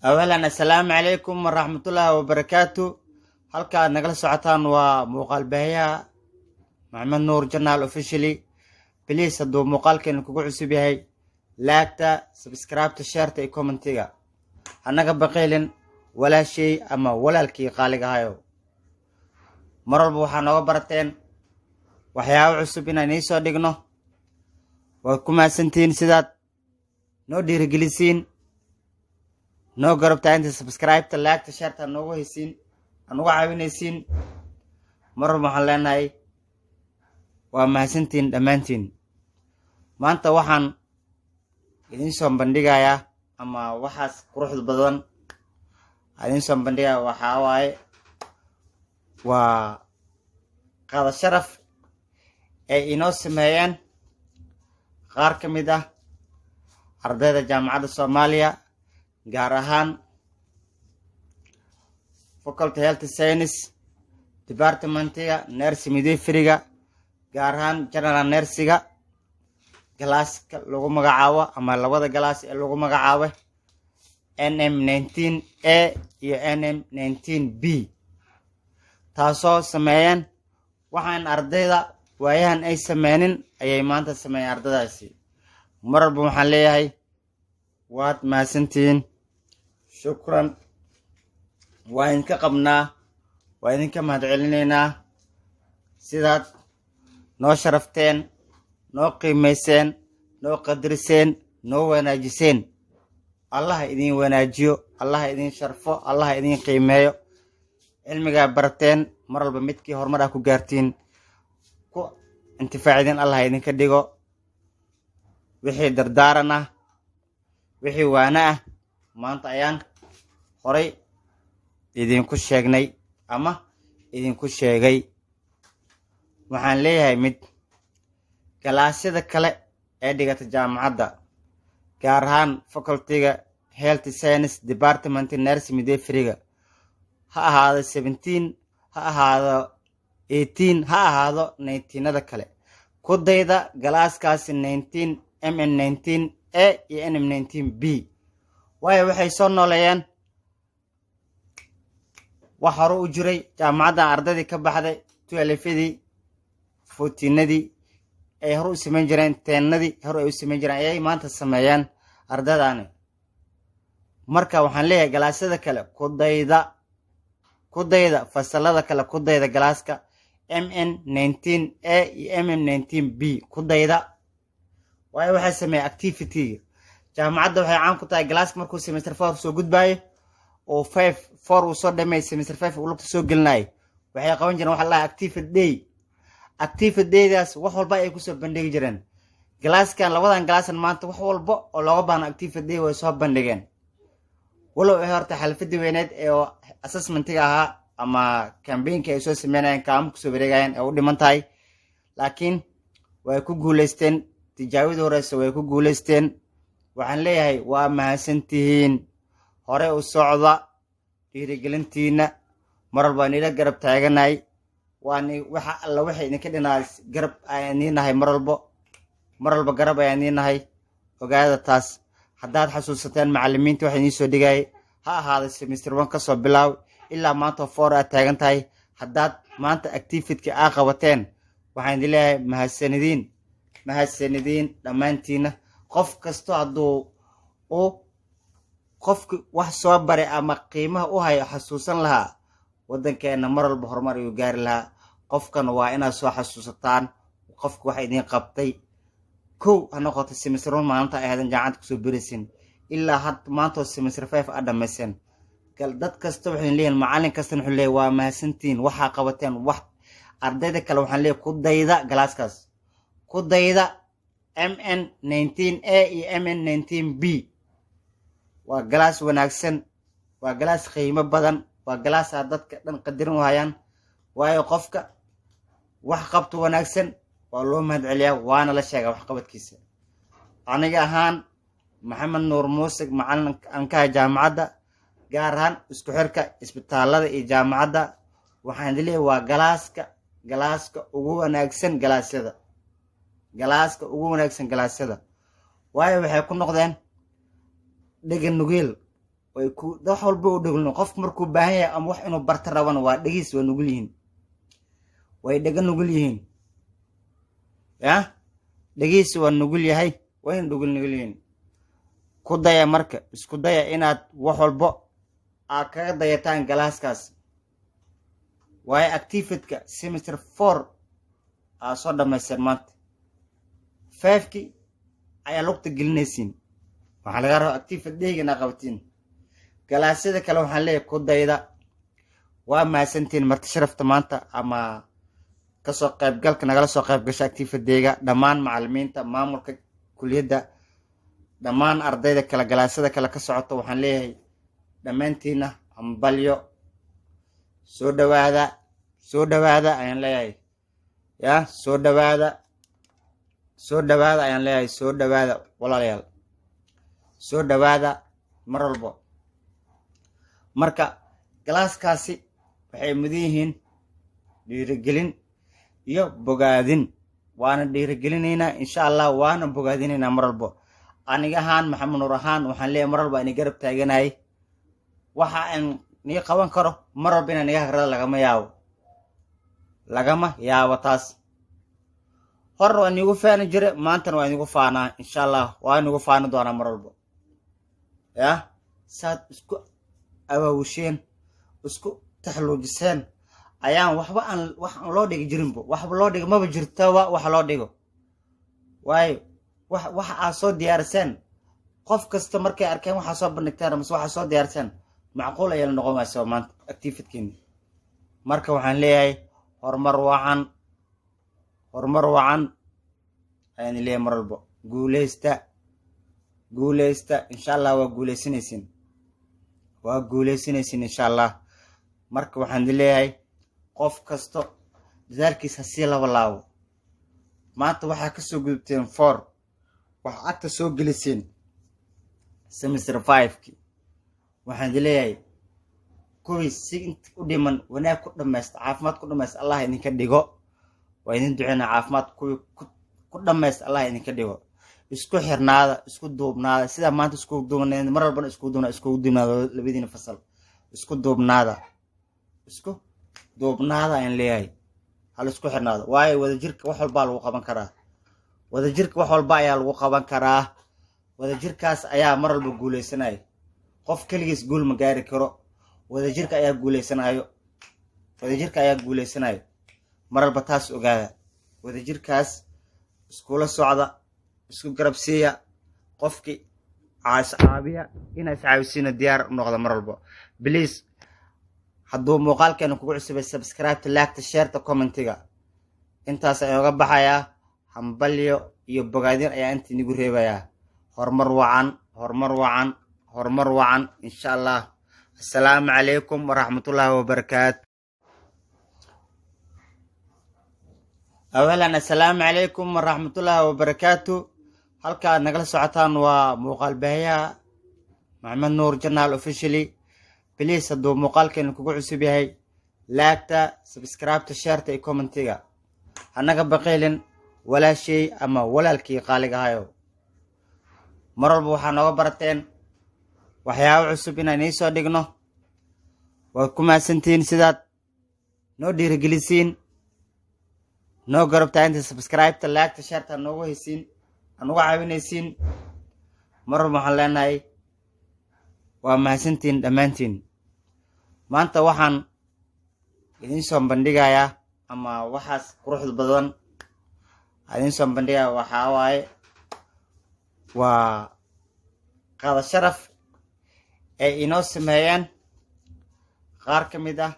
Awalan, assalaamu calaykum waraxmatullaahi wabarakaatu. Halka aad nagala socotaan waa muuqaal baahiyaha Maxamed Nuur Channel Officially. Please, hadduu muuqaalkeena kugu cusub yahay, like-ta, subscribe-ta, share-ta iyo comment-iga hanaga baqaylin, walaashay ama walaalkii qaaliga ahayo. Mar walba waxaa nooga barateen waxyaabo cusub inaan iisoo dhigno. Waad ku mahadsantihiin sidaad noo dhiirigelisiin, noo garabtaa inta subscribe-ta, like-ta, share-ta noogu haysiin, aan uga caawinaysiin. Mar walba waxaan leenahay waa mahadsantihiin dhammaantiin. Maanta waxaan idiin soo bandhigayaa, ama waxaas quruxda badan idiin soo bandhigaya, waxaa waaye waa qada sharaf ay inoo sameeyeen qaar ka mid ah ardayda Jaamacadda Soomaaliya, gaar ahaan Faculty Health Science, department-iga Nurse Midwifery-ga, gaar ahaan General Nurse-iga, class-ka lagu magacaabo ama labada class ee lagu magacaabo NM 19 A iyo NM 19 B, taasoo sameeyeen waxaan ardayda waayahan ay sameynin ayay maanta sameeyeen ardaydaasi. Mar walba waxaan leeyahay waad mahadsantihiin, shukran, waa idinka qabnaa, waa idinka mahadcelinaynaa sidaad noo sharafteen, noo qiimayseen, noo qadariseen, noo wanaajiseen. Allaha idin wanaajiyo, Allaha idin sharfo, Allaha idin qiimeeyo. Cilmigaa barateen mar walba midkii horumar ah ku gaartiin, ku intifaacidin, Allah idinka dhigo. Wixii dardaaran ah, wixii waana ah, maanta ayaan horay idinku sheegnay ama idinku sheegay. Waxaan leeyahay mid class-yada kale ee dhigata jaamacadda, gaar ahaan Faculty-ga Health Science, Department Nurse Midwifery-ga, ha ahaado 17, ha ahaado 18, ha ahaado 19-ada kale, ku dayda class-kaasi 19, MN 19 A iyo NM 19 B, waayo waxay soo nooleeyeen wax hore u jiray. Jaamacaddan ardaydii ka baxday 12-adii, 14-adii ay hore u samayn jireen, 10-adii hore ay u samayn jireen ayay maanta sameeyeen ardaydaani. Marka waxaan leeyahay class-yada kale ku dayda, ku dayda fasalada kale, ku dayda class-ka MN 19 A iyo MM 19 B ku dayda, waayo waxay sameeyeen activity-ga. Jaamacadda waxay caan ku tahay class-ka markuu semester 4 soo gudbaayo oo 5 4 uu soo dhameey, semester 5 uu lugta soo gelinayo, waxay qaban jireen waxa la dhahaa activity day. Activity day-daas wax walba ay kusoo bandhigi jireen. Class-kan, labadan class-an maanta wax walba oo looga baahno activity day way soo bandhigeen, walow ay horta xalfadii weyneed ee assessment-iga ahaa ama campaign-ka ay soo sameynayeen, kaamo kusoo wareegayeen, ee u dhiman tahay, laakiin way ku guuleysteen. Tijaabadii horeyse way ku guuleysteen. Waxaan leeyahay waa mahadsantihiin, hore u socda. Dhiirigelintiina mar walba nila garab taaganahay, waan waxa alla waxay idinka dhinaa garab ayaan idiin nahay. Mar walbo, mar walba garab ayaan idiin nahay, ogaada taas. Haddaad xasuusateen macalimiinta waxa idiin soo dhigayay, ha ahaada semester 1 kasoo bilaaw ilaa maanta 4 aad taagan tahay, haddaad maanta activity-ka aa qabateen, waxaan idin leeyahay mahadsanidin, mahadsanidin dhammaantiina. Qof kasto hadduu u qofki wax soo baray ama qiimaha u hayo xasuusan lahaa, waddankeena mar walba horumar ayuu gaari lahaa. Qofkan waa inaad soo xasuusataan qofka wax idiin qabtay. Kow ha noqoto semester 1 maalinta ay hadan jaamacad kusoo berisin, ilaa had maantoo semester 5 aad dhamayseen. Dad kasta waxay leeyihin, macallin kastana wuxuu leeyahy waa mahadsantihiin waxaa qabateen. Wax ardayda kale waxaan leeyahay ku dayda class-kaas, ku dayda MN 19 A iyo MN 19 B. Waa class wanaagsan, waa class qiimo badan, waa class-aa dadka dhan qadarin u hayaan, waayo qofka wax qabto wanaagsan waa loo mahad celiyaa, waana la sheegaa waxqabadkiisa. Aniga ahaan Maxamed Nuur Muuse, macalin ankaha jaamacadda, gaar ahaan isku xirka isbitaalada iyo jaamacadda, waxaan idin leeyahay waa class-ka, class-ka ugu wanaagsan class-yada, class-ka ugu wanaagsan class-yada, waayo waxay ku noqdeen dhega nugeel. Way ku wax walba u dhegno. Qofku markuu baahan yahay ama wax inuu barta rabana, waa dhegiis, waa nugul yihiin, way dhega nugul yihiin. Ya, dhegiis waa nugul yahay, wayna dhugul nugul yihiin. Ku daya marka, isku daya inaad wax walbo aad kaga dayataan class-kaas, waayo activity-ka semester 4 aa soo dhamaysteen, maanta five-ki ayaa lugta gelinaysiin. Waxaa laga rabaa activity day-ga inaa qabatiin. Class-yada kale waxaan leeyahay ku dayda. Waa mahadsantihiin marti sharafta maanta ama kasoo qaybgalka nagala soo qayb gasha activity day-ga, dhammaan macalimiinta, maamulka kuliyadda, dhammaan ardayda kale, class-yada kale ka socota. Waxaan leeyahay dhammaantiina hambalyo, soo dhawaada, soo dhawaada ayaan leeyahay. Ya, soo dhawaada, soo dhawaada ayaan leeyahay. Soo dhawaada walaalayaal, soo dhawaada mar walbo. Marka class-kaasi waxay mudan yihiin dhiirigelin iyo bogaadin, waana dhiirigelinaynaa insha Allah, waana bogaadinaynaa mar walbo. Aniga ahaan, Maxamed Nuur ahaan, waxaan leeyahay mar walba ani garab taaganahay. Waxa aan nii qaban karo mar walba inaan niga hagrada lagama yaabo, lagama yaabo. Taas horna waa inigu faani jire, maantana waa inigu faanaa insha Allah, waa inigu faani doonaa mar walbo. Ya, saad isku awaawusheen, isku taxluujiseen ayaan waxba aan wax aan loo dhigi jirinbo, waxba loo dhigo maba jirtoba wax loo dhigo, waayo wax waxa aad soo diyaariseen, qof kasta markay arkeen waxaa soo bandhigteen amase waxaa soo diyaariseen, macquul ayaa la noqon waysa maanta activity-keeni. Marka waxaan leeyahay horumar wacan, horumar wacan ayaan leeyahay mar walbo. Guuleysta, guuleysta insha Allah. Waa guuleysanaysiin, waa guuleysanaysiin insha Allah. Marka waxaan leeyahay qof kasto dadaalkiis ha sii laba laabo. Maanta waxaa kasoo gudubteen 4, waxaa agta soo geliseen semester 5-ki. Waxaan leeyahay kuwii si inta u dhiman wanaag ku dhamaysta, caafimaad ku dhamaysta Allah idinka dhigo. Waa idin duceyna, caafimaad kuwii ku dhamaysta Allah idinka dhigo. Isku xirnaada, isku duubnaada. Sidaa maanta isku duubnayd mar walbana isku duubna, iskugu duubnaada labadiina fasal. Isku duubnaada, isku duubnaada ayaan leeyahay. Hal isku xirnaada, waayo wadajirka wax walbaa lagu qaban karaa. Wadajirka wax walba ayaa lagu qaban karaa. Wadajirkaas ayaa mar walba guuleysanaya. Qof keligiis guul ma gaari karo. Wadajirka ayaa guuleysanayo, wadajirka ayaa guuleysanayo mar walba. Taas ogaada. Wadajirkaas iskula socda, isku garab siiya, qofkii iscaabiya inaa iscaawisiina diyaar u noqda mar walba. Please, hadduu muuqaalkeena kugu cusubay, subscribe-ta, like-ta, share-ta, comment-iga. Intaas ayaan oga baxayaa. Hambalyo iyo bogaadin ayaa inta inigu reebayaa. Horumar wacan, horumar wacan, horumar wacan insha Allah. Assalaamu calaykum waraxmatullaahi wabarakaatu. Awalan, assalaamu calaykum waraxmatullaahi wabarakaatu. Halka aad nagala socotaan waa muuqaal baahiyaha Maxamed Nuur Channel officially. Please, hadduu muuqaalkeena kugu cusub yahay, like-ta, subscribe-ta, share-ta iyo comment-iga hanaga baqaylin, walaashay ama walaalkii qaaliga ahayo. Mar walba waxaa nooga barateen waxyaabo cusub inaan iisoo dhigno. Waad ku mahadsantihiin sidaad noo dhiirigelisiin, noo garabtaa inta subscribe-ta, like-ta, share-ta noogu haysiin, anugu caawinaysiin. Mar walba waxaan leenahay waa mahadsantihiin dhammaantiin. Maanta waxaan idiin soo bandhigayaa ama waxaas quruxda badan idiin soo bandhigaya waxaa waaye waa qada sharaf ay inoo sameeyeen qaar ka mid ah